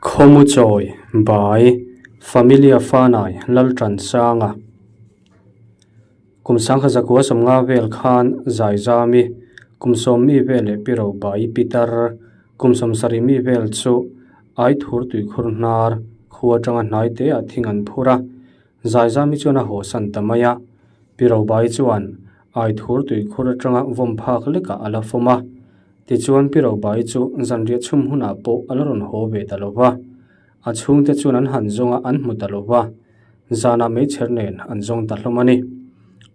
Khawmu chawi, Bai, Familia Fanai, Laltansanga. Kum sangkhat zakua sawmnga vel khan Zaizami, kum sawm mi vel leh Piro Bai Pitar, kum sawmsarih mi vel chu Aithur tuikhur hnar khu atanga hnai te ah thing an phur a, Zaizami chuan a hawsan ta mai a, Piro Bai chuan Aithur tuikhur atanga vawm phak lekah a la fawm a. Tichuan Pi Robai chu zanriah chhum hunah pawh a la rawn haw ve ta lo va, a chhungte chuan an han zawng a, an hmu ta lo va, zanah meichher nen an zawng ta hlawm a ni.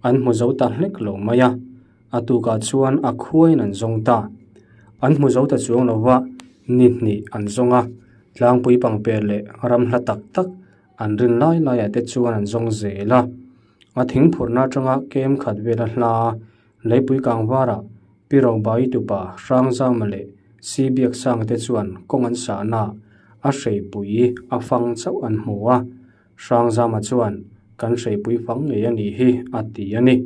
An hmu zo ta hlek lo mai a, a tukah chuan a khuaiin an zawng ta. An hmu zo ta chuang lo va, ni hnih an zawng a, tlangpui pangper leh ram hla tak tak an rin lai laiah te chuan an zawng zel a. A thingphurhna atanga kem khat vela hla Leipui kangvarah Pi Robai tupa Hrangzama leh Si Biaksanga te chuan kawng an sahna a hreipui a fang chauh an hmu a, Hrangzama chuan kan hreipui fang ngei a nih hi a ti a ni.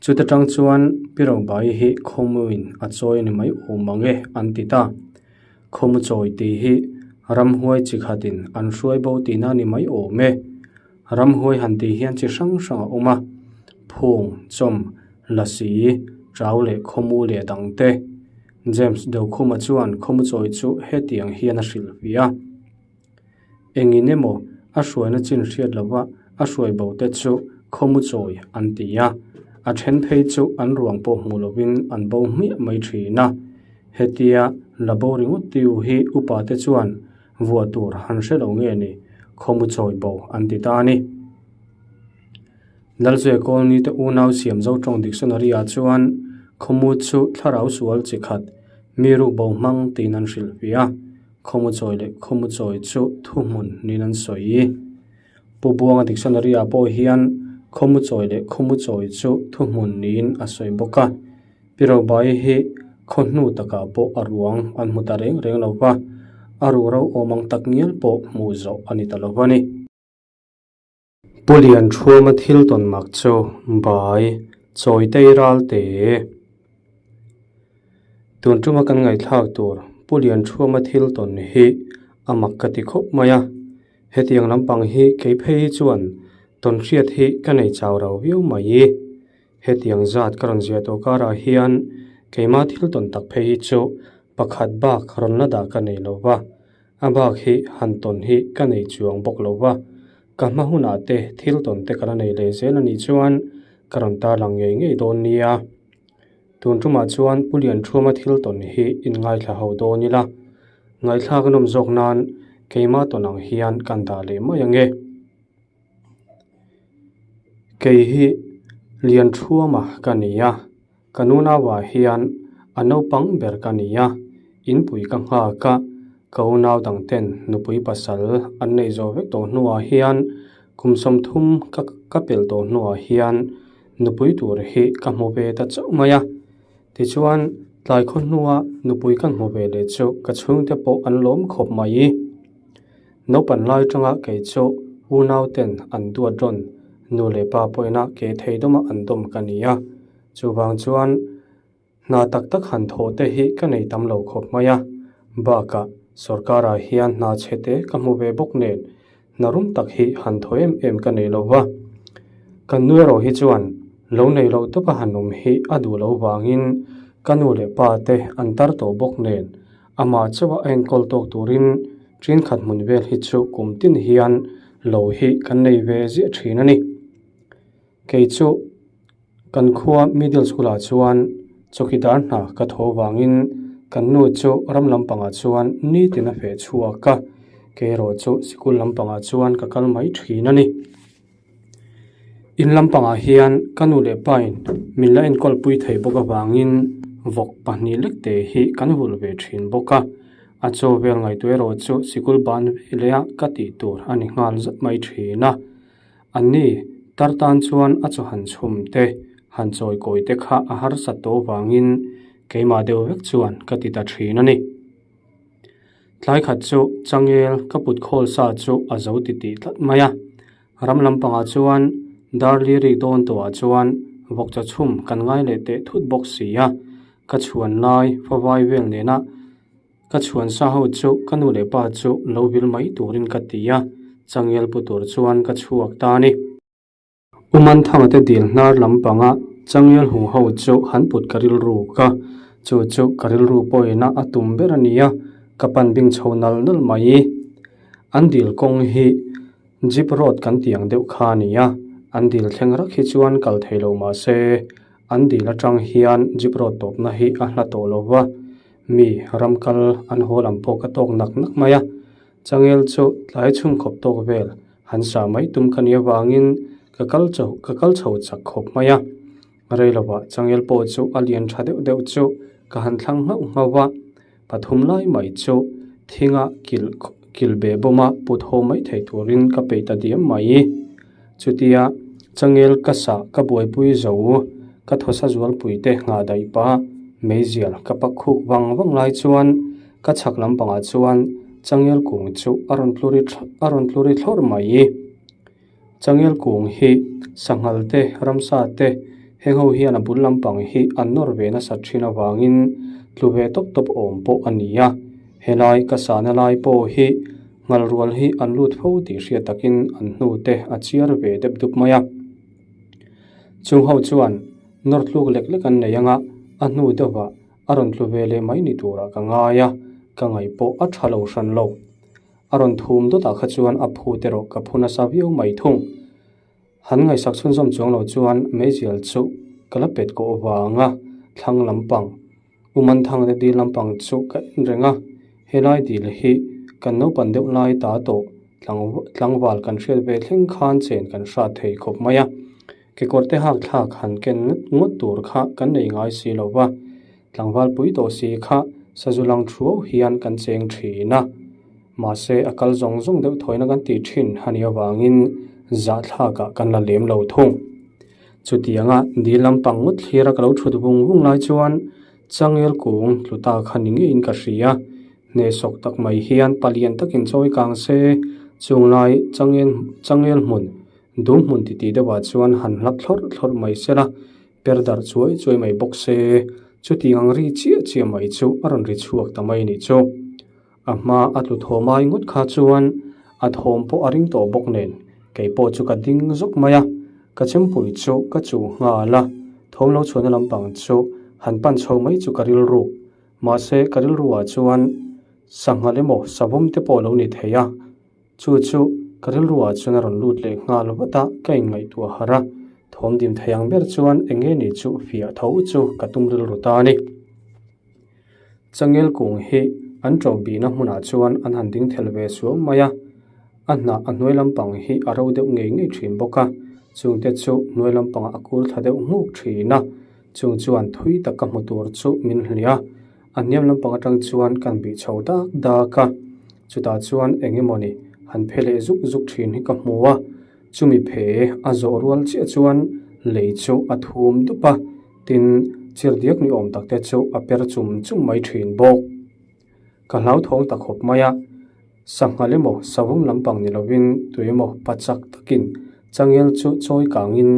Chuta tang chuan Pi Robai hi khawmuin a chawi a ni mai awm ang e an ti ta. Khawmu chawi tih hi ramhuai chi khatin an hruai bo tihna a ni mai awm e. Ramhuai han tih hian chi hrang hrang a awm a, phung, chawm, lasi, chau leh khawmu leh dang te. James Dokhuma chuan khawmu chawi chu hetiang hian a hrilh ve a. Engin emaw a hruaina chin hriat lova a hruai bo te chu khawmu chawi an ti a, a then phei chu an ruang pawh hmu lovin an bo hmiah mai thin a. Hetia la bo ringawt tiu hi upa te chuan Vuah tur han hre lo nge ni, khawmu chawi bo an ti ta a ni. Lalzue Kawlni te unau siam zo tawng dictionary ah chuan khawmu chu thlarau sual chi khat, mi ruk bo hmang tiin an hrilh ve a, khawmu chawi leh khawmu chawi chu thuhmun niin an sawi. Pu Buanga dictionary ah pawh hian khawmu chawi leh khawmu chawi chu thuhmun niin a sawi bawk a. Pi Robai hi khaw hnu takah pawh a ruang an hmu ta reng reng lo va, a ruhro awm ang tak ngial pawh hmuh zawh a ni ta lo va ni. Pu Lianṭhuama thil tawn mak chu bai chawi tei ral te. Tun ṭuma kan ngaihthlak tur Pu Lianṭhuama thil tawn hi a mak ka ti khawp mai a, hetiang lampang hi kei phei hi chuan tawn hriat hi ka nei chau rau viau mai. Hetiang zat ka rawn ziah tawh karah hian keimah thil tawn tak phei hi chu pakhat bak rawn la dah ka nei lo va, a bak hi han tawn hi ka nei chuang bawk lo va, ka hma hunah te thil tawn te ka la nei leh zel a nih chuan ka rawn tarlang ngei ngei dawn nia. Tun tumah chuan Pu Lianṭhuama thil tawn hi inngaithla ho dawn ila, ngaihthlak a nawm zawk nan keimah tawn ang hian kan dah leh mai ang e. Kei hi Lianṭhuama ka ni a, ka nunauah hian a naupang ber ka ni a, inpui ka nghak a, ka unau dangten nupui pasal an neih zawh vek tawh hnuah hian kum 30 ka ka pel tawh hnuah hian nupui tur hi ka hmu ve ta chauh mai a. Tichuan, tlai khaw hnua nupui ka hmu ve leh chu ka chhungte pawh an lawm khawp mai. Naupan lai atanga kei chu unau ten an duat rawn nu leh pa pawhina ke thei dawma an dawm ka ni a, chuvang chuan hna tak tak han thawh te hi ka nei tam lo khawp mai a, bakah sorkarah hian hna chhe te ka hmu ve bawk nen hna rum tak hi han thaw em em ka nei lo va. Kan nu erawh hi chuan lo nei lo tawpa han awm hi a duh lo vangin ka nu leh pa te an tar tawh bawk nen Amah chauha a enkawl tawk turin thenkhat hmun vel hi chu kum tin hian lo hi kan nei ve ziah thin a ni. Kei chu kan khua middle school ah chuan chawkidar hna ka tho vangin kan nu chu ram lampangah chuan nitin a feh chhuak a, kei erawh chu sikul lampangah chuan ka kal mai thin a ni. In lampangah hian ka nu leh pain min la enkawl pui thei bawk avangin vawk pahnih lek te hi kan vulh ve thin bawk a, a chaw vel ngaihtuah erawh chu sikul ban ve leh a ka tih tur a ni nghal zat mai thin a. Anni tar tan chuan a chaw han chhum te, han chawi kawi te kha a harsat tawh avangin keimah deuh vek chuan ka ti ta thin a ni. Tlai khat chu changel ka put khawl sa chu a zo ti tih tlat mai a. Ram lampangah chuan dar li rik dawn tawhah chuan vawkchaw chhum kan ngai leh teh thut bawk si a. Ka chhuan lai favai vel nena Ka chhuan sa ho chu ka nu leh pa chu lo vil mai turin ka ti a, changel pu tur chuan ka chhuak ta a ni. U Manthanga te dil hnar lampanga changel hung ho chu han put ka rilru ka, chu chu ka rilru pawina a tum ber a nia, ka pan bing chho nal nal mai. An dil kawng hi Jeep road kan tih ang deuh kha a ni a, an dil thleng rak hi chuan kal thei lo mah se an dil atang hian Jeep road tawpna hi a hla tawh lo va, mi ram kal an haw lam pawh ka tawk nak nak mai a, changel chu tlai chhung khawp tawk vel han sa mai tum ka nih avangin ka kal chho ka kal chho chak khawp mai a, rei lovah changel pawh chu a lian tha deuh deuh chu ka han thlang nghauh nghauh va. Pathum lai mai chu thinga kilh kilh beh bawma put haw mai thei turin ka peih ta diam mai. Chutia changel ka sah ka buaipui zo ka thawsa zualpui te nghah daih pah meizial ka pak khuk vang vang lai chuan ka chhak lampangah chuan changel kung chu a rawn tlu ri a rawn tlu ri thlawrh mai. Changel kung hi sanghal te, ramsa te heng ho hian a bul lampang hi an nawr ve nasat thin avangin tlu ve tawp tawp awm pawh a ni a. Helai ka sahna lai pawh hi nghal rual hi an lut fo tih hriat takin an hnu te a chiar ve dep dup mai a. Chung ho chuan nawr tluk lek lek an nei anga a hnu deuhah a rawn tlu ve leh mai ni turah ka ngai a, ka ngaih pawh a tha lo hran lo. A rawn thum dawtah kha chuan a phut erawh ka phu nasa viau mai thung. Han ngaihsak chhunzawm chuang lo chuan meizial chu ka la pet kawh vanga thlang lampang, U Manthang te dil lampang chu ka en reng a, helai dil hi kan naupan deuh lai ta tawh tlangval kan hriat ve thleng khan chen kan hrat thei khawp mai a, kekawr te hak thlak han ken ngawt tur kha kan nei ngai si lo va. Tlangval pui tawh si kha sazu lang thuau hian kan cheng thin a, mahse a kal zawng zawng deuh thawina kan tih thin a nih avangin zahthlakah kan la lem lo thung. Chutianga dil lampang ngawt thlira ka lo thut vung vung lai chuan changel kung tlu ta kha ni ngeiin ka hria. Hnehsawk tak mai hian palian takin chawi kang se, chunglai changel changel hmun dum hmun titi deuhah chuan han hlap thlawrh thlawrh mai sela, Per darh chuai chuai mai bawk se, chutiang ang ri chiah chiah mai chu a rawn ri chhuak ta mai nih chu. A hma a tlu thawm ai ngawt kha chuan a thawm pawh a ring tawh bawk nen kei pawh chu ka ding zawk mai a, ka chempui chu ka chuh nghal a, thawm lo chhuahna lampang chu han pan chho mai chu ka rilruk. Mahse ka rilruah chuan sanghal emaw savawm te pawh a lo ni thei a. Chu chu ka rilruah chuan a rawn lut leh nghal vat a, ka inngaihtuah harh a, thawm dim thei ang ber chuan eng nge ni chu fiah tho chu ka tum rilru ta a ni. Changel kung hi an ṭo bihna hmunah chuan an han ding thel ve suau mai a, a hnah a hnuai lampang hi a ro deuh ngei ngei ṭhin bawk a, chungte chu hnuai lampangah a kur thla deuh nghuk ṭhin a, chung chuan thui tak ka hmu tur chu min hliah a. A hniam lampang atang chuan kan bih chho dak dak a, chutah chuan eng emawni han phe leh zuk zuk thin hi ka hmu a, chumi phe a zawh rual chiah chuan lei chu a thum dup a, tin chirhdiak ni awm tak te chu a per chum chum mai thin bawk. Ka hlauthawng ta khawp mai a, sanghal emaw savawm lampang ni lovin tui emaw pa chak takin changel chu chawi kangin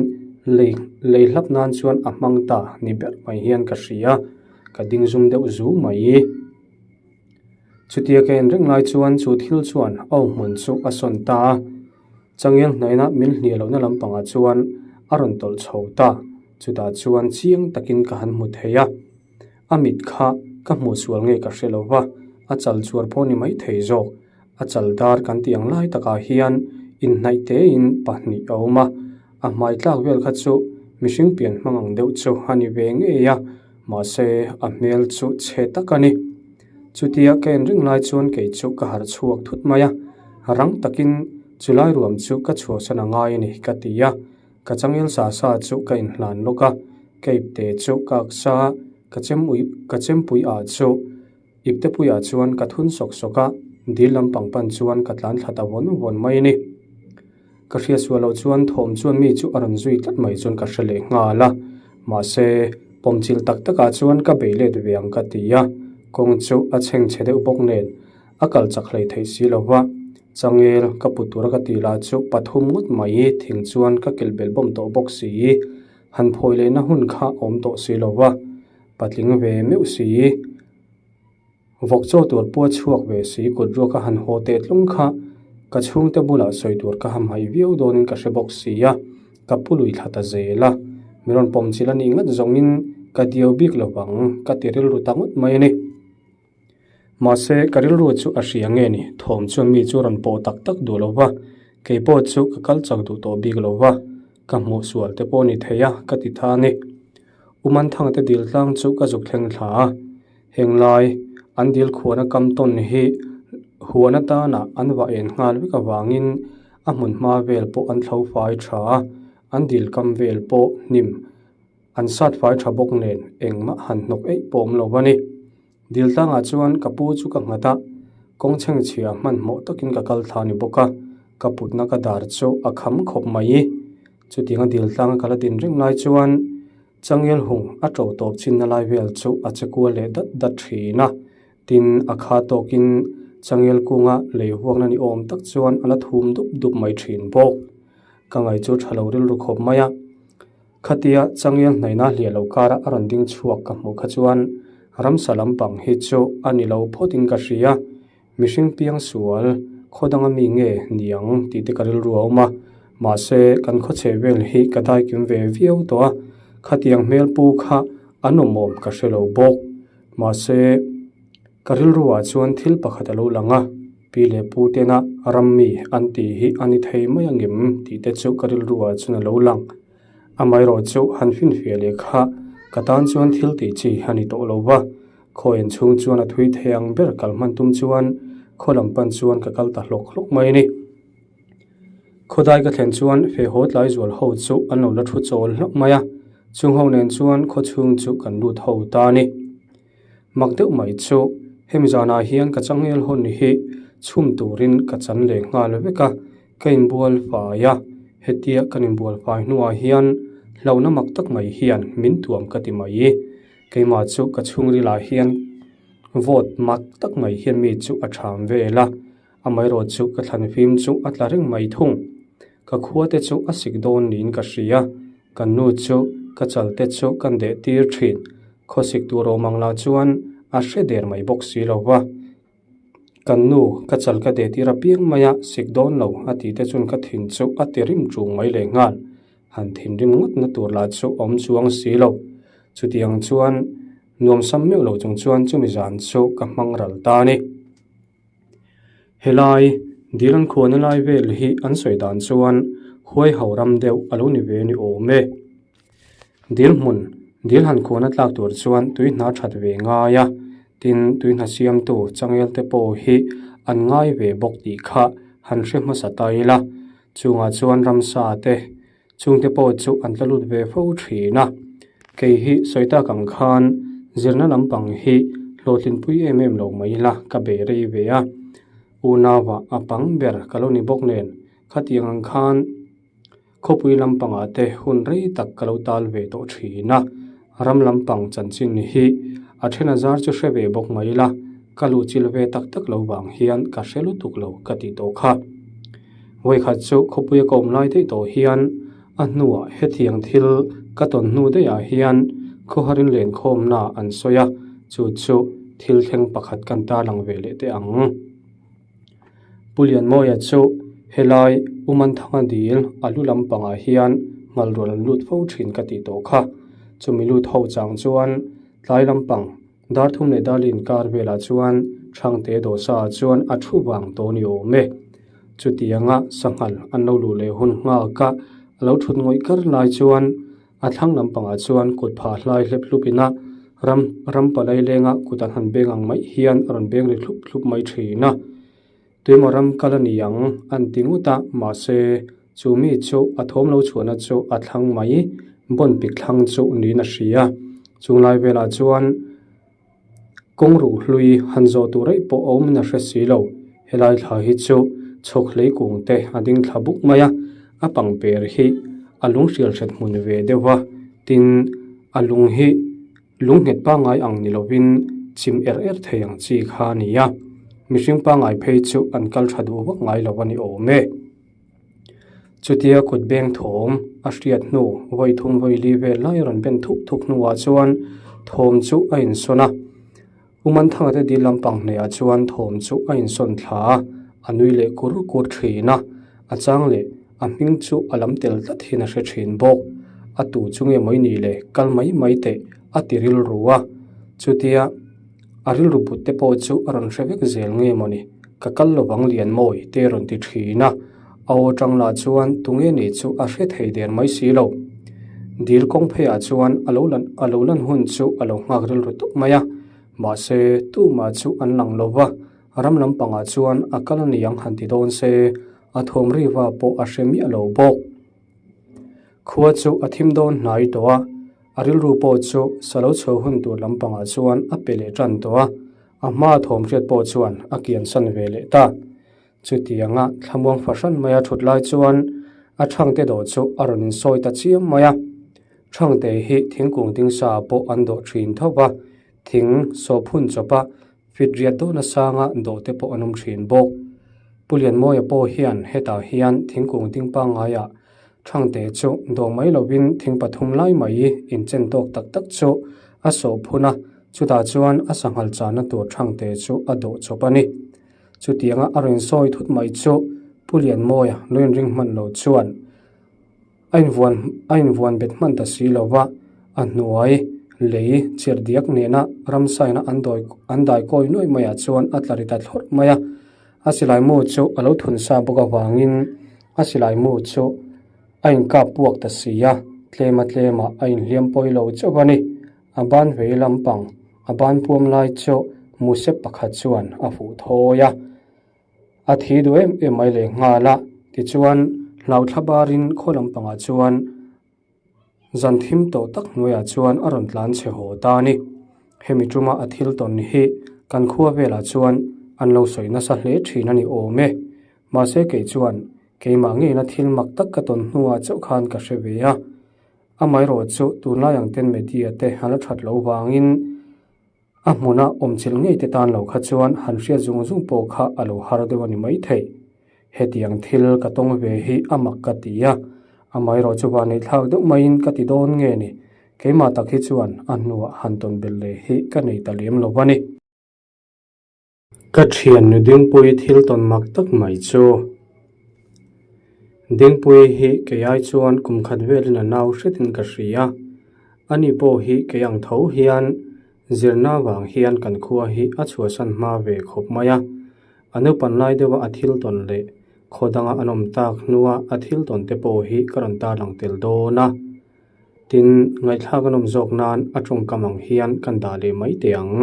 lei lei hlap nan chuan a hmang ta ni ber mai hian ka hria. Ka ding zum deuh zu mai. Chutia ka en reng lai chuan chu thil chuan a aw hmun chu a sawn ta a, changel hnaina min hliah lohna lampangah chuan a rawn tawlh chho ta. Chutah chuan chiang takin ka han hmu thei a, a mit kha ka hmuh sual nge ka hre lo va, a chal chuar pawh ni mai thei zawk. A chal dar kan tih ang lai takah hian inhnaih tein pahnih a awm a, a hmai tlak vel kha chu mihring pian hmang ang deuh chu a ni ve ngei a, mahse a hmel chu chhe tak a ni. Chutia ka en reng lai chuan kei chu ka harh chhuak thut mai a, rang takin chulai ruam chu ka chhuahsan a ngai a ni ka ti a, ka changel sa sa chu ka inhlan lawk a, ka ipte chu ka aksa ka chem ui ka chempui ah chu. Iptepuiah chuan ka thun sawk sawk a, dil lampang pan chuan ka tlan thla ta vawn vawn mai a ni. Ka hriat sual loh chuan thawm chuan mi chu a rawn zui tlat mai chuan ka hre leh nghal a, mahse pawmchilh tak takah chuan ka bei let ve ang ka ti a, kawng chu a chheng chhe deuh bawk nen a kal chak hlei theih si lo va, changel ka put tura ka tih lah chu pathum ngawt mai thing chuan ka kilh belh bawm tawh bawk si, han phawi lehna hun kha awm tawh si lo va. Patling ve meuh si. Vawk chaw tur pua chhuak ve si kut ruak a han haw teh tlung kha ka chhungte bulah sawi tur ka hamhaih viau dawnin ka hre bawk si a, ka pu lui thla ta zel a. Mi rawn pawm chilh a nih ngat zawngin ka diau bik lo vang ka ti rilru ta ngawt mai a ni. Mahse, ka rilru chu a hria nge ni, thawm chuan mi chu rawn pawh tak tak duh lo va, kei pawh chu ka kal chak duh tawh bik lo va, ka hmuh sual te pawh ni thei a ka ti tha a ni. U Manthanga te dil tlang chu ka zuk thleng thla a, heng lai an dil khuana kam tawn hi huan atana an vah en nghal vek avangin a hmun hma vel pawh an thlo fai tha a, an dil kam vel pawh hnim an sat fai tha bawk nen engmah han hnawk eih pawh awm lo a ni. Dil tlangah chuan ka pu chu ka nghat a, kawng chhengchhia hmanhmawh takin ka kal thla a ni bawk a, ka putna ka dar chu a kham khawp mai. Chutianga dil tlanga ka la din reng lai chuan changel hung a to tawp chinna lai vel chu a che kual leh dat dat thin a, tin a kha tawkin changel kunga lei huakna ni awm tak chuan a la thum dup dup mai thin bawk. Ka ngaih chu tha lo rilru khawp mai a. Khatia changel hnaihna hliah lo kara a rawn ding chhuak ka hmuh kha chuan ramsa lampang hi chu a ni lo phawtin ka hria. Mihring piang sual khaw danga mi nge niang tih te ka rilru a awm a, mahse kan khawchhe vel hi ka daikim ve viau tawh a, khatiang hmel pu kha an awmawm ka hre lo bawk. Mahse ka rilruah chuan thil pakhat a lo lang a, pi leh pu tena ram mi an tih hi a ni thei mai angem tih te chu ka rilruah chuan a lo lang. Amaherawh chu han finfiah leh kha ka tan chuan thil tih chi a ni tawh lo va, khawian chhung chuan a thui thei ang ber kal hman tum chuan khaw lam pan chuan ka kal ta hlawk hlawk mai a ni. Khawdai ka thlen chuan fehhaw tlai zual ho chu an lo la thu chawl hlauh mai a, chung ho nen chuan khaw chhung chu kan lut ho ta a ni. Mak deuh mai chu hemi zanah hian ka changel hawn hi chhum turin ka chan leh nghal vek a, ka inbual fai a, hetia kan inbual fai hnuah hian hlauhna mak tak mai hian min tuam ka ti mai. Keimah chu ka chhungrilah hian vote mak tak mai hian mi chu a ṭham vel a, amaherawh chu ka thlan fim chu a tla reng mai thung. Ka khua te chu a sik dawn niin ka hria, kan nu chu ka chal te chu kan deh tir thin, khawsik tur awm ang lah chuan a hre der mai bawk si lo va. Kan nu ka chal ka deh tir apiang mai a, sik dawn lo a tih te chuan ka thin chu a ti rim ṭung mai leh nghal. Han thinrim ngawt na tur lah chu awm chuang si lo. Chutiang chuan nuamsam meuh lo chung chuan chumi zan chu ka hmang ral ta a ni. Helai dil an khuana lai vel hi an sawi dan chuan huai ho ram deuh a lo ni ve ni awm e. Dil hmun, dil han khuana tlak tur chuan tui hna that ve ngai a, tin tui hna siamtu changel te pawh hi an ngai ve bawk tih kha han hre hmasa ta ila, chungah chuan ramsa te Chungte pawh chu an tla lut ve fo thin a, kei hi sawi tak ang khan zirna lampang hi hlawhtlinpui em em lo mai ila ka bei rei ve a, unauah a pang ber ka lo ni bawk nen khatiang ang khan khawpui lampangah te hun rei tak ka lo tal ve tawh thin a, ram lampang chanchin hi a then a zar chu hre ve bawk mai ila ka luhchilh ve tak tak lo vang hian ka hre lutuk lo ka tih tawh kha. Vawikhat chu khawpuia ka awm lai daih tawh hian a hnuah hetiang thil ka tawn hnu daihah hian khawharin lenkhawmna an sawi a, chu chu thil thleng pakhat kan tarlang ve leh teh ang. Pu Lianmawia chu helai Umanthanga dil a lu lampangah hian nghalrual an lut fo thin ka tih tawh kha. Chumi lut ho chang chuan tlai lampang Dar thum leh dar inkar velah chuan Thangte dawhsa ah chuan a thu vang tawh ni awm e. Chutianga sanghal an lo luh leh hun nghak a, a lo thut ngawih kar lai chuan a thlang lampangah chuan kut phah hlai hlep hlup ina ram ram palai lenga kut an han beng ang mai hian a rawn beng ri hlup hlup mai thin a. Tuimaw ram kal a ni ang an ti ngut a, mahse chu mi chu a thawm lo chhuahna chu a thlang mai, bawn pik thlang chu niin a hria. Chunglai velah chuan kawng ruh hlui han zawh tur eih pawh a awmin a hre si lo. Helai thla hi chu chhawk hlei kung te a ding thla buk mai a, a pangper hi a lung hrial hret hmun ve deuh va, tin a lung hi Lung nghet pangngai ang ni lovin chim er er thei ang chi kha a ni a, mihring pangngai phei chu an kal tha duh vak ngai lo a ni awm e. Chutia kut beng thawm a hriat hnu vawi thum vawi li vel lai rawn ben thuk thuk hnuah chuan thawm chu a insawn a. U Manthanga te dil lampang hnaihah chuan thawm chu a insawn thla a, a nui leh kur kur thin a, a chang leh a hming chu a lam tel tlat hian a hre thin bawk. A tu chu nge maw i nih le, kal mai mai teh a ti rilru a, chutia a rilru but te pawh chu a rawn hre vek zel nge maw ni, ka kal lovang Lianmawi te rawn ti thin a, a aw tang lah chuan tunge nih chu a hre thei der mai si lo. Dil kawng pheiah chuan a lo lan a lo lan hun chu a lo nghak rilru tawp mai a, mahse tumah chu an lang lo va, ram lampangah chuan a kal a ni ang han ti dawn se, a thawm riva pawh a hre miah lo bawk. Khua chu a thim dawn hnai tawh a, a rilru pawh chu sa lo chho hun tur lampangah chuan a pe leh tan tawh a, a hmaa thawm hriat pawh chuan a kiansan ve leh ta. Chutianga thlamuang fahran maia thut lai chuan a Thangte dawh chu a rawn insawi ta chiam mai a. Thangte hi thingkung ding sa pawh an dawh thin tho va, thing sawphun chawpa fit riat dawhna sanga dawh te pawh an awm thin bawk. Pu Lianmawia pawh hian hetah hian thingkung ding pangngaiah Thangte chu dawh mai lovin thing pathum lai mai inchen tawk tak tak chu a sawhphun a, chutah chuan a sanghal chahna tur Thangte chu a dawh chawp a ni. Chutianga a rawn sawi thut mai chu Pu Lianmawia lo inring hman lo chuan a invuan a invuan bet hman ta si lo va, a hnuai lei chirh diak nena ramsaina an dawi an dai kawi nuai maiah chuan a tla ri ta thlawrh mai a. A silai mu chu a lo thun sa bawk avangin a silai mu chu a inkap puak ta si a, tlema tlemah a inhliam pawi lo chauh a ni. A ban vei lampang a ban puam lai chu musep pakhat chuan a fuh thawi a, a thi duh em em mai leh nghal a, tichuan hlauthla barin khaw lampangah chuan zan thim tawh tak hnuaiah chuan a rawn tlan chhe haw ta a ni. Hemi tuma a thil tawn hi kan khua velah chuan an lo sawi nasa hle thin a ni awm e. Mahse kei chuan keimah ngeina thil mak tak ka tawn hnuah chauh khan ka hre ve a. Amaherawh chu tunlai ang ten media te a la that loh vangin a hmuna awmchilh ngei te tan lo kha chuan han hriat zung zung pawh kha a lo har deuh a ni maithei. Hetiang thil ka tawng ve hi a mak ka ti a, amaherawh chu vaneihthlak deuh maiin ka ti dawn nge ni, keimah tak hi chuan a hnuah han tawn belh leh hi ka nei ta lem lo a ni. Ka thian nu Dingpuii thil tawn mak tak mai chu. Dingpuii hi kei ai chuan kum khat velin a nau hretin ka hria. Ani pawh hi kei ang tho hian zirna vang hian kan khua hi a chhuahsan hma ve khawp mai a. A naupan lai deuha a thil tawn leh khaw danga an awm tak hnua a thil tawn te pawh hi ka rawn tarlang tel dawn a. Tin, ngaihthlak a nawm zawk nan a tawngkam ang hian kan dah leh mai teh ang.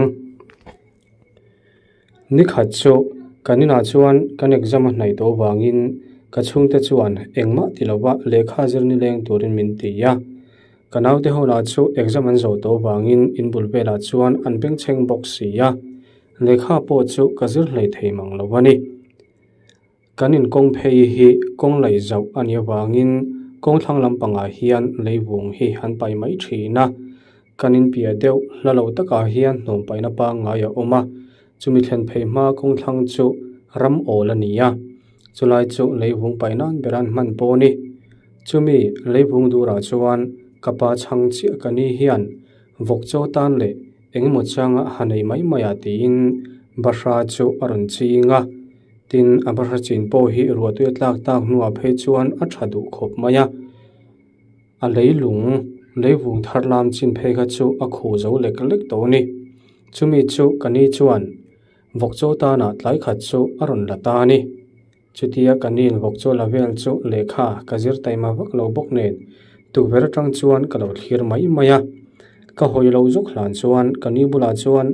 Nikhat chu kan inah chuan kan exam a hnaih tawh vangin ka chhungte chuan engmah ti lova lehkha zir nileng turin min ti a. Ka naute ho lah chu exam an zawh tawh vangin in bul velah chuan an bengchheng bawk si a, lehkha pawh chu ka zir hlei thei mang lo a ni. Kan inkawng phei hi kawng laih zauh a nih avangin kawng thlang lampangah hian leivung hi an pai mai thin a. Kan inpiah deuh hla lo takah hian hnawm paihna pangngai a awm a, chumi thlen phei hma kawng thlang chu ram awl a ni a, chulai chu leivung paih nan ber an hman pawh a ni. Chumi leivung durah chuan ka pa chhang chiah ka ni hian vawk chaw tan leh engemaw changa ha nei mai maiah tiin bahra chu a rawn ching a. Tin, a bahra chin pawh hi ruahtui a tlak tak hnuah phei chuan a tha duh khawp mai a. A leilung, leivung thar lam chin phei kha chu a khuh zo lek lek tawh a ni. Chumi chu ka ni chuan vawkchaw tanah tlai khat chu a rawn la ta a ni. Chutia ka niin vawkchaw la vel chu lehkha ka zir taima vak lo bawk nen tukverh atang chuan ka lo thlir mai mai a. Ka hawi lo zawk hlan chuan ka ni bulah chuan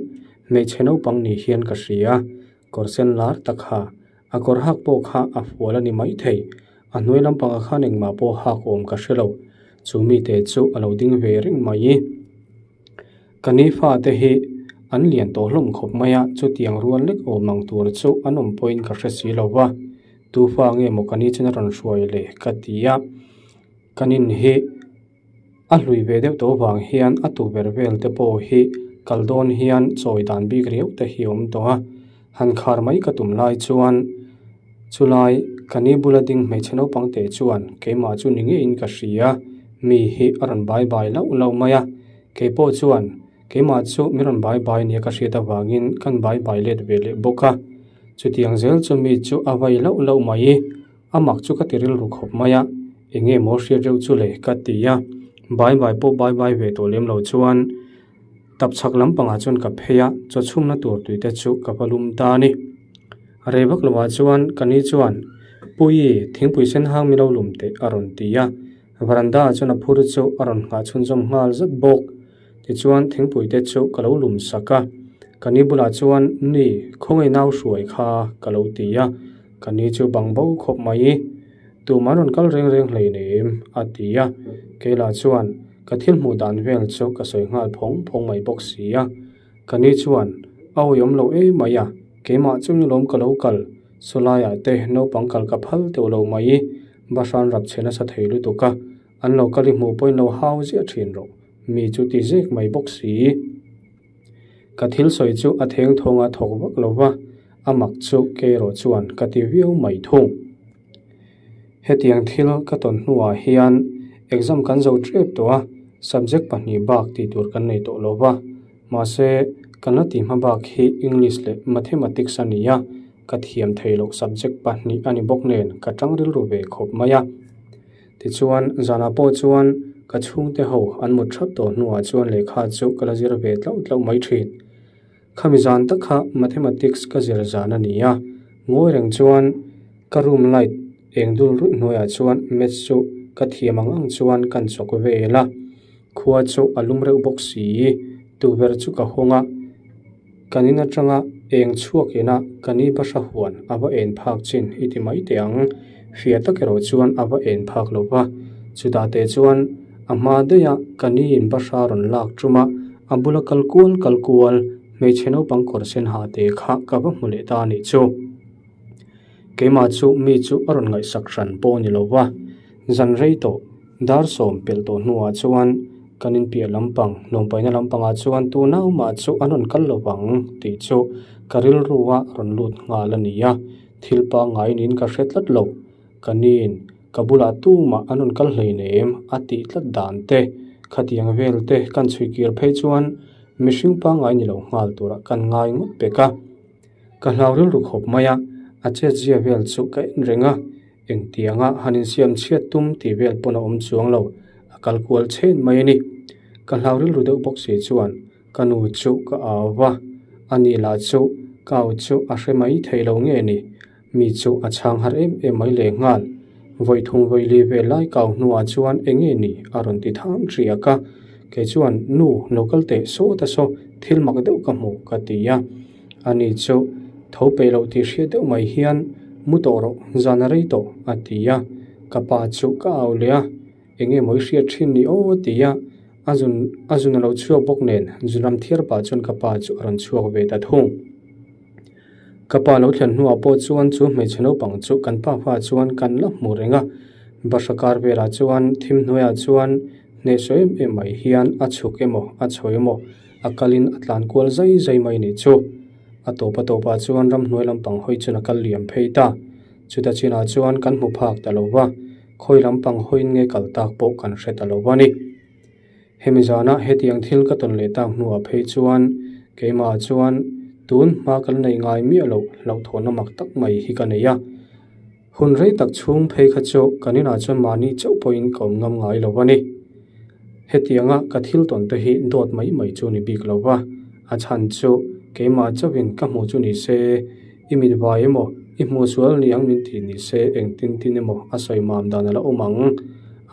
hmeichhe naupang ni hian ka hria. Kawr sen lar tak kha, a kawr hak pawh kha a fual a ni mai thei. A hnuai lampangah khan engmah pawh hak awm ka hre lo. Chu mite chu a lo ding ve reng mai. Ka ni fate hi an lian tawh hlawm khawp mai a, chutiang rual lek awm ang tur chu an awm pawhin ka hre si lo va. Tu fa nge maw ka ni chuan a rawn hruai le ka ti a. Ka nin hi. A hlui ve deuh tawh vang hian a tukverh vel te pawh hi kal dawn hian chawi dan bik riau te hi a awm tawh a, han khar mai ka tum lai chuan chulai ka ni bula ding hmeichhe naupang te chuan keimah chu ni ngeiin ka hria, mi hi a rawn bai bai lauh lauh mai a, keipawh chuan. Keimah chu min rawn bai bai nia ka hriat avangin kan bai bai let ve leh bawk a. Chutiang zel chu mi chu a vai lauh lauh mai. A mak chu ka ti rilru khawp mai a, eng nge maw hriat reuh chu le ka ti a. Bai bai pawh bai bai ve tawh lem lo chuan tapchhak lampangah chuan ka phei a, chaw chhumna tur tui te chu ka va lum ta a ni. Rei vak lovah chuan ka ni chuan, Puii, thingpui sen hang mi lo lum teh a rawn ti a. Varanda ah chuan a phur chu a rawn nghah chhunzawm nghal zat bawk. Tichuan thingpui te chu ka lo lum sak a, ka ni bulah chuan Ni, khawngaih nau hruai kha ka lo ti a, ka ni chu bang bo khawp mai. Tumah rawn kal reng reng hleinem a ti a, kei lah chuan ka thil hmuh dan vel chu ka sawi nghal phawng phawng mai bawk si a. Ka ni chuan a awihawm lo em mai a, keimah chu ni lawm ka lo kal, sawlaiah te naupang kal ka phal teuh lo mai, bahran rap chhe nasa thei lutuk a, an lo kal i hmuh pawhin lo hau ziah thin rawh, mi chu ti zek mai bawk si. Ka thil sawi chu a theng thawng a thawk vak lo va, a mak chu kei erawh chuan ka ti viau mai thung. Hetiang thil ka tawn hnuah hian exam kan zo tep tawh a, subject pahnih bak tih tur kan nei tawh lo va, mahse kan la tih hma bak hi English leh Mathematics a ni a, ka thiam thei loh subject pahnih a ni bawk nen ka tang rilru ve khawp mai a. Tichuan zanah pawh chuan ka chhungte ho an mut thap tawh hnuah chuan lehkha chu ka la zir ve tlauh tlauh mai thin. Khami zan tak kha Mathematics ka zir zan a ni a, ngawi reng chuan ka room light eng dul ruih hnuaiah chuan maths chu ka thiam ang ang chuan kan chawk vel a, khua chu a lum reuh bawk si, tukverh chu ka hawng a, kan in atanga eng chhuak ina ka ni bahra huan a va en phak chin i ti mai teh ang, fiah tak erawh chuan a va en phak lo va, chutah teh chuan a hma daih a ka ni in bahra rawn lak tum a, A bula kal kual kal kual hmeichhe naupang kawr sen ha te kha ka va hmu leh ta a nih chu. Keimah chu mi chu a rawn ngaihsak hran pawh a ni lo va, zan rei tawh dar sawm pelh tawh hnuah chuan kan inpiah lampang nuampaina lampangah chuan tu naumah chu an rawn kal lo vang tih chu ka rilru a rawn lut nghal a ni a, thil pangngai niin ka hre tlat lo. Ka nin ka bulah tumah an rawn kal hleinem a tih tlat dan te, khatiang vel te kan chhui kir phei chuan mihring pangngai ni lo nghal turah kan ngai ngawt pek a. Ka hlau rilru khawp mai a, a chetzia vel chu ka en reng a, engtianga han insiam chhiat tum tih vel pawn a awm chuang lo, a kal kual chhen mai a ni. Ka hlau rilru deuh bawk si chuan Ka nu chu ka au va, ani lah chu ka au chu a hre mai thei lo nge ni? Mi chu a chhang har em em mai leh nghal. Vawi thung vawi li vel lai ka au hnuah chuan eng nge ni? a rawn ti thang riak a. Kei chuan, Nu, lo kal teh sawt a saw, thil mak deuh ka hmu, ka ti a. Ani chu tho peih loh tih hriat deuh mai hian, Mu tawh rawh, zan a rei tawh, a ti a. Ka pa chu ka au leh a. Eng nge maw i hriat thin ni aw? ti a, a zun a zun a lo chhuak bawk nen zunram thiar pah chuan ka pa chu a rawn chhuak ve ta thung. Ka pa lo thlen hnuah pawh chuan chu hmeichhe naupang chu kan pa hmaah chuan kan la hmu reng a, bahra kar velah chuan thim hnuaiah chuan hnehsawh em em mai hian a chhuk emaw a chho emaw a kalin a tlan kual zai zai mai nih chu. A tawp a tawpah chuan ramhnuai lampang hawi chuan a kal liam phei ta. Chuta chinah chuan kan hmu phak ta lo va. Khawi lampang hawiin nge kal tak pawh kan hre ta lo a ni. Hemi zana hetiang thil ka tawn leh tak hnuah phei chuan keimahah chuan tun hma kan nei ngai miah loh hlauhthawhna mak tak mai hi ka nei a. Hun rei tak chhung phei kha chu kan inah chuan mahni chauh pawhin ka awm ngam ngai lo a ni. Hetianga ka thil tawn te hi dawt mai mai chu ni bik lo va, a chhan chu keimah chauhin ka hmuh chu ni se, I mit vai emaw, i hmuh sual ni ang min tih ni se engtin tin emaw a sawi mam dan a la awm ang.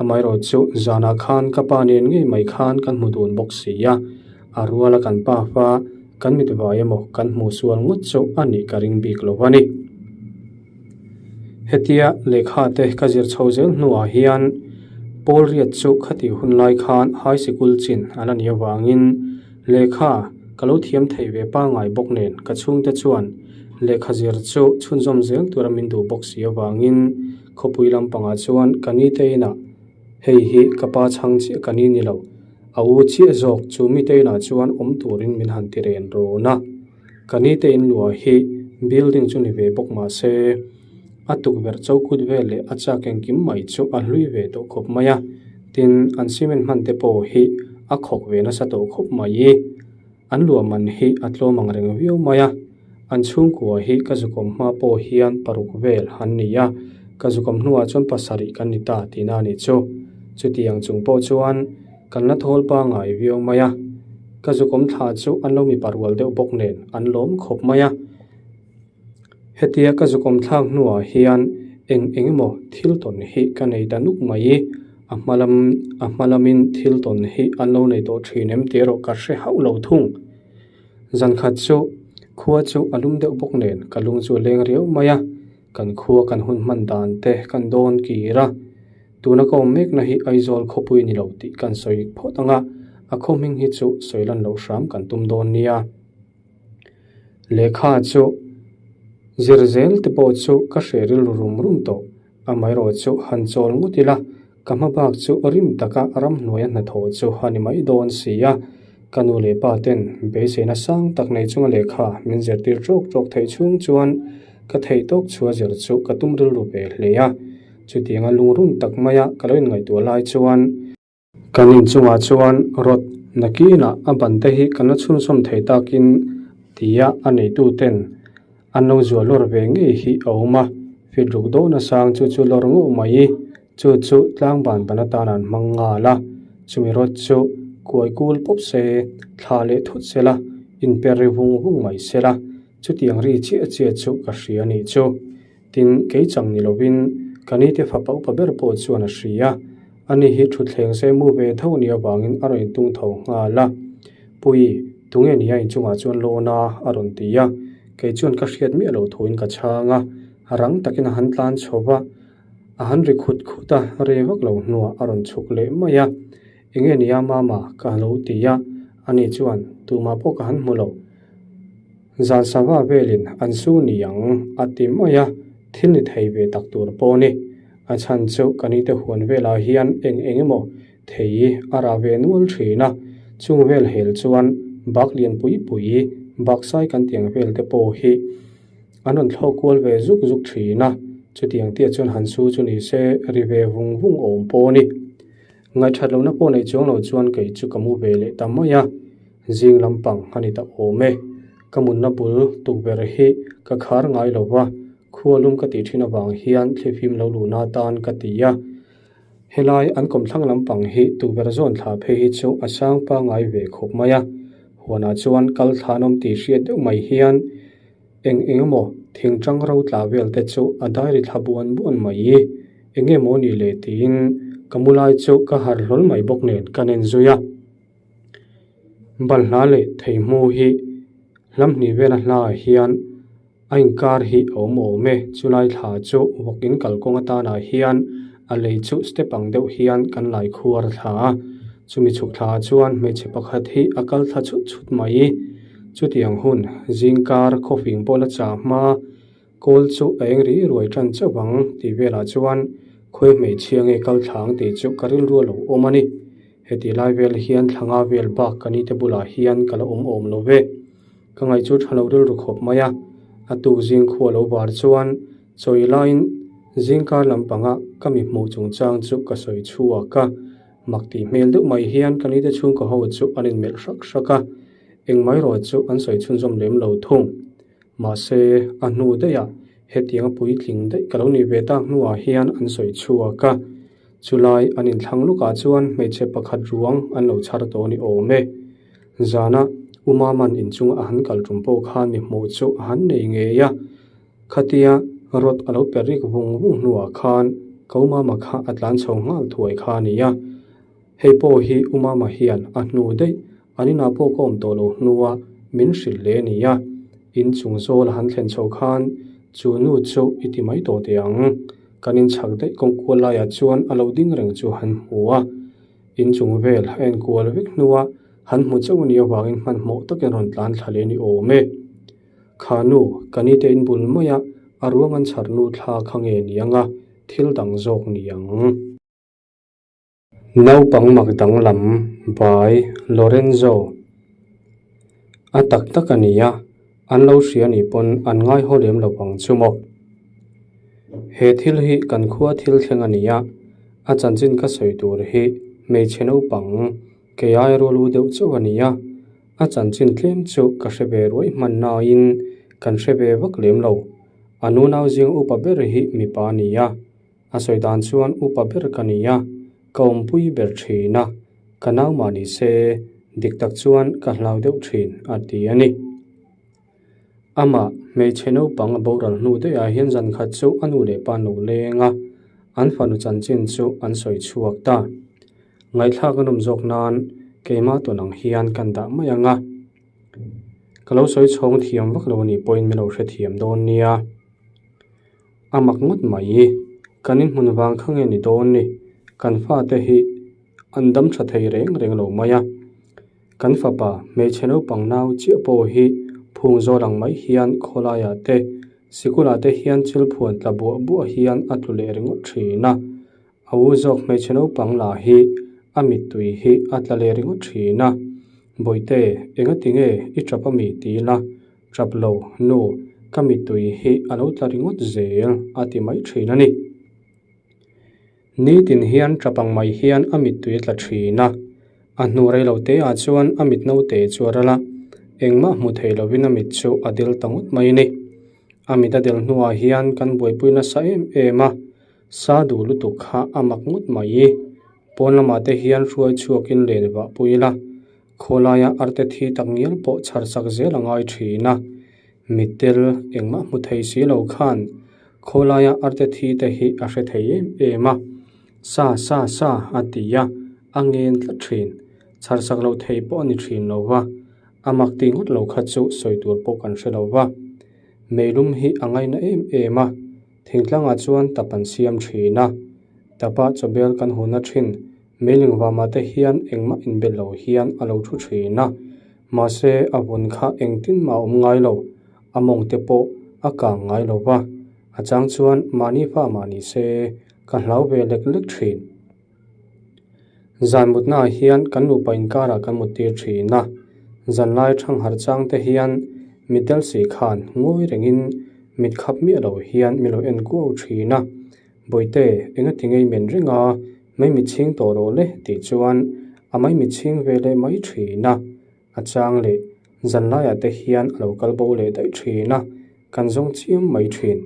Amaherawh chu zanah khan ka pa nen ngei mai khan kan hmu dun bawk si a, a ruala kan pa fa kan mit vai emaw kan hmuh sual ngawt chu a nih ka ring bik lo a ni. Hetia lehkha te ka zir chho zel hnuah hian Paul Riat chu khatih hun lai khan high sikul chin a la nih avangin Lehkha ka lo thiam thei ve pangngai bawk nen ka chhungte chuan lehkha zir chu chhunzawm zel tura min duh bawk si avangin khawpui lampangah chuan ka ni te inah hei hi ka pa chhang chiah ka ni ni lo, a u chiah zawk chu mite inah chuan awm turin min han ti ren rawn a. Ka ni te in luah hi building chu ni ve bawk mah se a tukverh chokut vel leh a chak engkim mai chu a hlui ve tawh khawp mai a, tin an cement hman te pawh hi a khawk ve nasa tawh khawp mai. An luah man hi a tlawm ang reng viau mai a, an chhungkua hi ka zukawm hma pawh hian paruk vel an ni a, ka zukawm hnuah chuan pasarih kan ni ta tihna a nih chu. Chutiang chung pawh chuan kan la thawl pangai viau mai a, ka zukawm thla chu an lo mipa rual deuh bawk nen an lawm khawp mai a. Hetia ka zukawm thlak hnuah hian eng eng emaw thil tawn hi ka nei ta nuk mai i, a hma lam a hma lamin thil tawn hi an lo nei tawh thin em tih erawh ka hre hauh lo thung. Zan khat chu khua chu a lum deuh bawk nen ka lung chu a leng riau mai a, kan khua kan hun hman dan te kan dawn kir a, tuna ka awm mekna hi Aizawl khawpui ni lo tih kan sawi phawt ang a, a khaw hming hi chu sawi lan loh hram kan tum dawn nia. Lehkha chu zir zel te pawh chu ka hre rilru rum rum tawh, amaherawh chu han chawl ngawt ila ka hma bak chu rim taka ramhnuaia hnathawh chu a ni mai dawn si a, ka nu leh pa ten beiseina sang tak nei chunga lehkha min zirtir tawk tawk theih chhung chuan ka theih tawk chhua zir chu ka tum rilru ve hle a, chutianga lungrun tak maia ka lo inngaihtuah lai chuan. Kan inchungah chuan rawt nakinah a ban te hi kan la chhunzawm thei takin tia a neituten an lo zuah lawr ve ngei hi a awm a, fit ruk dawn a sang chu chu lawr ngawh mai i chu chu tlangban ban atan an hmang nghal a, chumi rawt chu kuai kul pawp se, thla leh thut sela, inper ri vung vung mai sela, chutiang ri chiah chiah chu ka hria nih chu. Tin, kei chang ni lovin ka nite fapa upa ber pawh chuan a hria. Ani hi thutthleng se mu ve tho nia vangin a rawn intung tho nghal a. Pui, tunge nia inchungah chuan lawn a? a rawn ti a. Kei chuan ka hriat miah lo thuin ka chhang a. Rang takin a han tlan chho va, a han ri khut khut a, rei vak lo hnuah a rawn chhuk leh mai a. Enge nia mama? ka lo ti a. Ani chuan, Tumah pawh ka han hmu lo. Zan sava velin an su ni ang a ti mai a, thil ni thei ve tak tur pawh a ni. A chhan chu ka nite huan velah hian eng eng emaw thei a rah ve nual thin a, chung vel hel chuan bak lian pui pui, baksai kan tiang vel te pawh hi an rawn thlawk kual ve zuk zuk thin a, chutiang tia chuan han su chu ni se ri ve vung vung awm pawh a ni. Ngaihthat lohna pawh nei chuang lo chuan kei chu ka mu ve leh ta mai a, zing lampang a ni ta awm e. Ka munna bul tukverh hi ka khar ngai lo va, khua lum ka tih thin avang hian thlifim lo luhna atan ka ti a. Helai an kawmthlang lampang hi tukverh zawn thla phei hi chu a sang pangngai ve khawp mai a, huanah chuan kal thlan awm tih hriat deuh mai hian Eng eng emaw thing tang ro tla vel te chu a diary thla buan buan mai i, eng nge maw ni le tiin ka mu lai chu ka harh hlawl mai bawk nen ka nen zui a. Balhla leh theihmu hi hlam hnih vela hlaah hian a inkar hi a awm awm e, chulai thla chu vawk in kalkawng atanah hian a lei chu step ang deuh hian kan lai khuar thla a, chumi chhuk thlaah chuan hmeichhe pakhat hi a kal thla chhut chhut mai i. Chutiang hun, zingkar khawfing pawh la chah hma, kawl chu a eng ri ruai tan chauh ang tih velah chuan khawi hmeichhia nge kal thlang tih chu ka rilru a lo awm a ni. Heti lai vel hian thlanga vel bak ka nite bulah hian ka la awm awm lo ve. Ka ngaih chu tha lo rilru khawp mai a, a tuk zing khua lo var chuan chawi laiin zingkar lampanga ka mi hmuh chungchang chu ka sawi chhuak a, mak tih hmel deuh mai hian ka nite chhungkaw ho chu an inmelh hrak hrak a. Engmah erawh chu an sawi chhunzawm lem lo thung. Mahse, a hnu daihah hetianga puitling daih ka lo nih ve tak hnuah hian an sawi chhuak a. Chulai an inthlang lukah chuan hmeichhe pakhat ruang an lo chhar tawh ni awm e. Zana U Maman inchunga a han kal tum pawh khan mi hmuh chu a han nei ngei a. Khatia rawt a lo per rik vung vung hnuah khan ka U Mama kha a tlan chho nghal thuai kha a ni a. Hei pawh hi U Mama hian a hnu daih, an inah pawh ka awm tawh lo hnua min hrilh leh a ni a. In chung zawl a han thlen chho khan chu nu chu i ti mai tawh teh ang. Kan inchhak daih kawngkual laiah chuan a lo ding reng chu han hmu a. In chung vel a enkual vek hnua han hmu chauh a nih avangin hmanhmawh takin rawn tlan thla leh a ni awm e. Kha nu, ka nite in bul maia a ruang an chhar nu thla kha nge ni anga thil dang zawk ni ang. Naupang mak danglam by Lorenzo. A tak tak a ni a, an lo hria nih pawn an ngai haw lem lo ang chu maw. He thil hi kan khua thil thleng a ni a, a chanchin ka sawi tur hi hmeichhe naupang kei ai rual u deuh chauh a ni a. A chanchin tlem chu ka hre ve ruai hman nain kan hre ve vak lem lo. A nunau zing upa ber hi mipa a ni a, a sawi dan chuan upa ber ka ni a, ka awmpui ber thin a, ka nau mah ni se dik tak chuan ka hlau deuh thin a ti a ni. Amah hmeichhe naupang a boral hnu daihah hian zan khat chu a nu leh pa an lo leng a, an fanu chanchin chu an sawi chhuak ta. Ngaihthlak a nawm zawk nan keimah tawn ang hian kan dah mai ang a, ka lo sawi chhawng thiam vak lo a nih pawhin min lo hrethiam dawn nia. A mak ngawt mai, kan inhmun vang kha nge ni dawn ni, kan fate hi an dam tha thei reng reng lo mai a. Kan fapa hmeichhe naupang nau chiah pawh hi phung zawl ang mai hian khawlaiah te, sikulah te hian chil phuan tla buah buah hian a tlu leh ringawt thin a. A u zawk hmeichhe naupang lah hi a mittui hi a tla leh ringawt thin a. Bawihte, engati nge i tap a mi ti ila? Tap lo, nu, ka mittui hi a lo tla ringawt zel a ti mai thin a ni. Nitin hian tap ang mai hian a mittui a tla thin a, a hnu rei lo te ah chuan a mit naute chu a ral a, engmah hmu thei lovin a mit chu a del ta ngawt mai a ni. A mit a del hnuah hian kan buaipui nasa em em a, sa duh lutuk kha a mak ngawt mai. Pawn lamah te hian hruai chhuakin len vah pui ila, khawlaia arte thi tak ngial pawh chhar sak zel a ngai thin a. Mittel engmah hmu thei si lo khan khawlaia arte thi te hi a hre thei em em a, Sa sa sa a ti a, a ngen tlat thin. Chhar sak lo thei pawh a ni thin lo va, a mak tih ngawt lo kha chu sawi tur pawh kan hre lo va. Meilum hi a ngaina em em a, thingtlangah chuan tap an siam thin a, tapa chawbel kan huna thin meiling vamah te hian engmah inbel lo hian a lo thu thin a. Mahse, a vun kha engtin mah a awm ngai lo, a mawng te pawh a kang ngai lo va, a chang chuan mahni fa mah ni se ka hlau ve lek lek thin. Zan mutnaah hian kan nupa inkarah kan mut tir thin a, zanlai thangharh chang te hian mitdel si khan ngawi rengin mit khap miah lo hian min lo en kuau thin a, Bawihte, engati ngei men reng a, mai mit chhing tawh rawh le tih chuan a mai mit chhing ve leh mai thin a, a chang leh zanlaiah te hian a lo kal bo leh daih thin a, kan zawng chiam mai thin.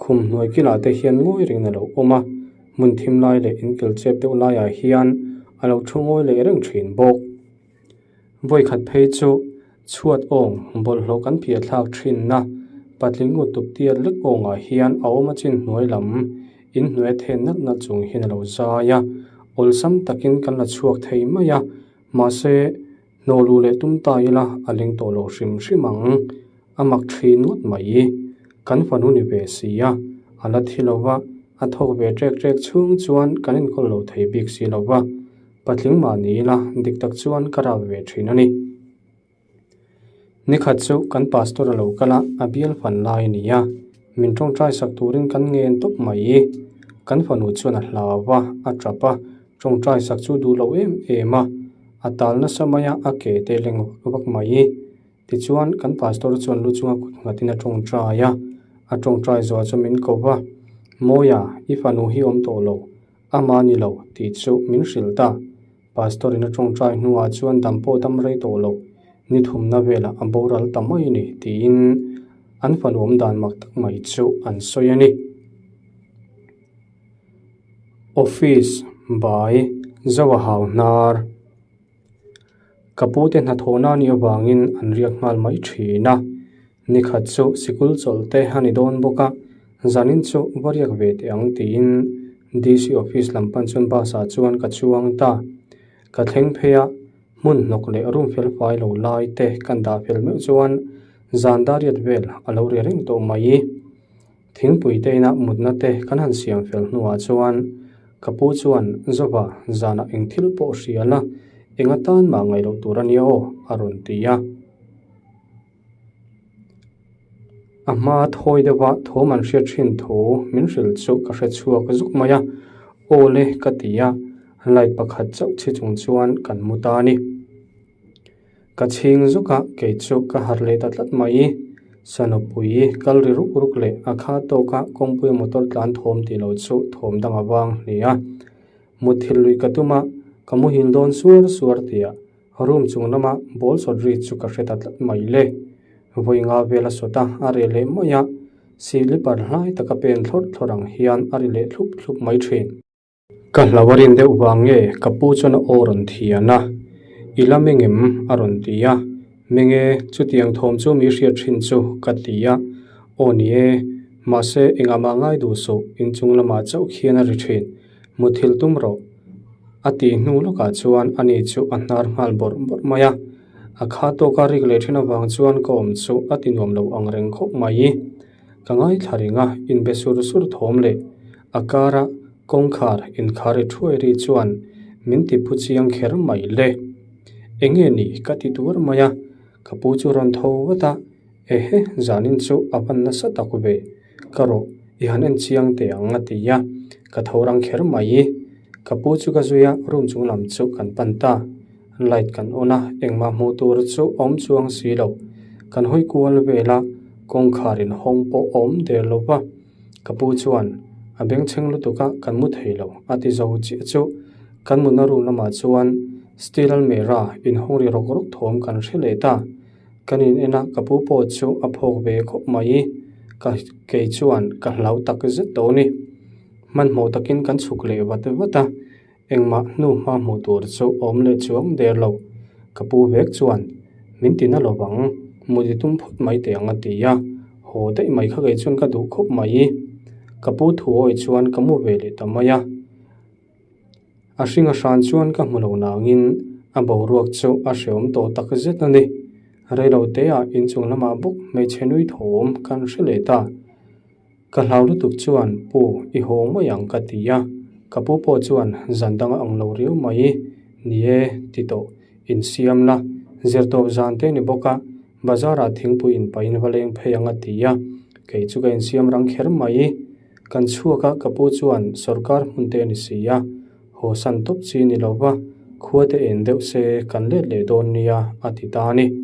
Khum hnuai kilah te hian ngawi rengin a lo awm a, hmun thim lai leh inkil chep deuh laiah hian a lo thu ngawi leh reng thin bawk. Vawikhat phei chu chhuat awng bawlhhlawh kan phiah thlak thinna patling ngut tup tiat lek awngah hian a awm a chin hnuai lam in hnuai a then nalh nalh chung hian a lo zai a, awlsam takin kan la chhuak thei mai a, mahse hnawh luh leh tum ta ila a leng tawh lo hrim hrim ang, a mak thin ngawt mai. Kan fanu ni ve si a, a la thi lo va, a thawk ve ṭek ṭek chhung chuan kan enkawl lo thei bik si lo va. Patling mah ni ila dik tak chuan ka rap ve thin a ni. Nikhat chu kan pastor a lo kal a, a bial fan lai a ni a, min tawngtai sak turin kan ngen tawp mai. Kan fanu chuan a hlau a, a tap a, tawngtai sak chu duh lo em em a, a tal nasa mai a, a ke te leng vak vak mai. Tichuan kan pastor chuan lu chunga kut nghatin a tawngtai a, a tawngtai zuah chu min ko va, Mawia, i fanu hi awm tawh lo, Ama ni lo tih chu min hrilh ta. Pastor in a tawngtai hnuah chuan dam pawh dam rei tawh lo, ni thumna velah a boral ta mai ni tiin an fanu awm dan mak tak mai chu an sawi a ni. Office by Zoa Hau Hnar. Ka pute hnathawhna a nih avangin an riak nghal mai thin a, nikhat chu sikul chawlh te a ni dawn bawk a, zanin chu va riak ve teh ang tiin DC office lam pan chuan bus ah chuan ka chuang ta. Ka thleng phei a, hmun hnawk leh room fel fai lo lai te kan dah fel meuh chuan zan dariat vel a lo ri reng tawh mai. Thingpui te inah mutna te kan han siam fel hnuah chuan ka pu chuan Zova zanah eng thil pawh hria la, eng atan mah ngaih loh tur a nia aw a rawn ti a. A hma thawi deuha thawm an hriat thin thu min hrilh chu ka hre chhuak zuk mai a, Aw le ka ti a, light pakhat chauh chhi chung chuan kan mu ta a ni. Ka chhing zuk a, kei chu ka harh leh ta tlat mai. Sanupui kal ri ruk ruk leh a kha tawk a kawngpui motor tlan thawm tih loh chu thawm dang a vang hle a. Mutthilh lui ka tum a, ka muhil dawn suar suar tih a. Room chung lama ball sawt ri chu ka hre ta tlat mai le. Vawi nga vel a sawt a, a reh leh mai a. Silipar hlai taka pen thlawrh thlawrh ang hian a ri leh thlup thlup mai thin. Ka hlau a rin deuh vang nge ka pu chuan a aw rawn thian a, I la meng em? a rawn ti a. Meng e, chutiang thawm chu mi hriat thin chu ka ti a. Aw ni e, mahse engah mah ngai duh suh, inchung lamah chauh khian a ri thin. Muthilh tum rawh. A tih hnu lawkah chuan ani chu a hnar nghal bawrh bawrh mai a. A kha tawka rik leh then avang chuan ka awm chu a ti nuam lo ang reng khawp mai. Ka ngaithla reng a, inbe sur sur thawm leh a kara kawngkhar inkhar ri thuai ri chuan min ti phu chiang kher mai le. Enge ni ka ti tuar mai a, ka pu chu rawn tho vat a, ehe zanin chu a van nasa tak ve. Ka rawh, i han en chiang teh ang a ti a, ka tho rang kher mai. Ka pu chu ka zui a, room chung lam chu kan pan ta. Light kan on a, engmah hmuh tur chu awm chuang si lo. Kan hawi kual vel a, kawngkhar in hawng pawh awm der lo va. Ka pu chuan, A bengchheng lutuk a, kan mu thei lo, a ti zo chiah chu. Kan mutna room lamah chuan steel almirah inhawng ri rawk rawk thawm kan hre leh ta. Kan in en a, ka pu pawh chu a phawk ve khawp mai. Ka kei chuan ka hlau tak zet tawh a ni. Hmanhmawh takin kan chhuk leh vat vat a, engmah hnu hma hmuh tur chu awm leh chuang der lo. Ka pu vek chuan min ti na lo vang, mut i tum phawt mai teh ang a ti a, haw daih mai kha kei chuan ka duh khawp mai. Ka pu thu awi chuan ka mu ve leh ta mai a. A hring a hran chuan ka hmu lo nangin a boruak chu a hreawm tawh tak zet a ni. Reilo teah inchung lamah bawk hmeichhe nui thawm kan hre leh ta. Ka hlau lutuk chuan pu i haw mai ang ka ti a, ka pu pawh chuan zan dang a ang lo riau mai. Ni e, ti tawh insiam la, zirtawp zan te ni bawk a, bazar ah thingpui inpahin va leng phei ang a ti a, kei chu ka insiam rang kher mai. Kan chhuak a, ka pu chuan sorkar hmun te a ni si a, haw san tawp chi ni lo va, khua te en deuh se kan let leh dawn nia a ti ta a ni.